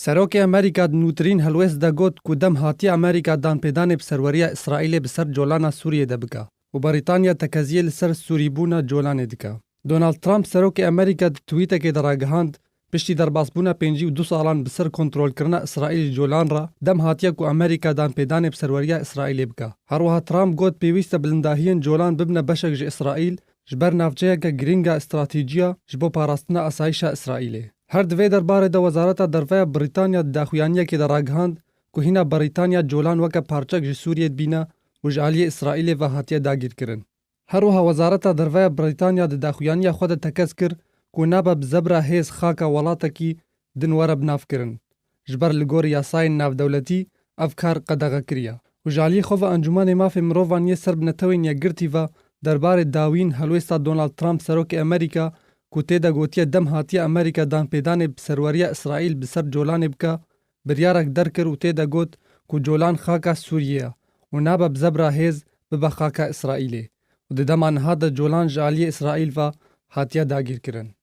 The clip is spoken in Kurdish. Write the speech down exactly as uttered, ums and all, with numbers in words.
Serokê Amerîka di nûtirîn helwêst de got ku dem hatiye Amerîka danpêdanê bi serweriya Îsraîlê bi ser colana Sûriyê de bike û Brîtanya tekeziyê li ser sûrîbûna colanê dike. Donald Trump, serokê Amerîka, di twîtekê de ragihand, piştî derbasbûna pêncî û du salan bi ser kontrolkirina Îsraîl ji colan re, dem hatiye ku Amerîka danpêdanê bi serweriya Îsraîlê bike. Her wiha Trump got, pêwîst e bilindahiyên colan bibine beşek ji Îsraîl, ji ber navçeyeke girîng a stratejî ya ji bo parastina asayîşa Îsraîlê. Her di vê derbarê de Wezareta Derve ya Brîtanya di daxuyaniyekê de ragihand ku hîna Brîtanya colan weke parçek ji Sûriyê dibîne û ji aliyê Îsraîlê ve hatiye dagîrkirin. Her wiha Wezareta Derve ya Brîtanya di daxuyaniya xwe de tekez kir ku nabe bi zebra hêz xaka welatekî din were binavkirin. Ji ber li gor yasayên navdewletî ev kar qedexekirî ye û ji aliyê xwe ve Encûmenê Mafê Mirovan yê ser bi Netewên Yekgirtî ve derbarê dawîn helwêsta Donald Trump, serokê Amerîka, ku tê de gotiye dem hatiye Amerîka danpêdanê bi serweriya Îsraîl bi ser colanê bike, biryarek derkir û tê de got ku colan xaka Sûriyê ye û nabe bi zebra hêz bibe xaka Îsraîlê û di dema niha de colan ji aliyê Îsraîl ve hatiye dagîrkirin.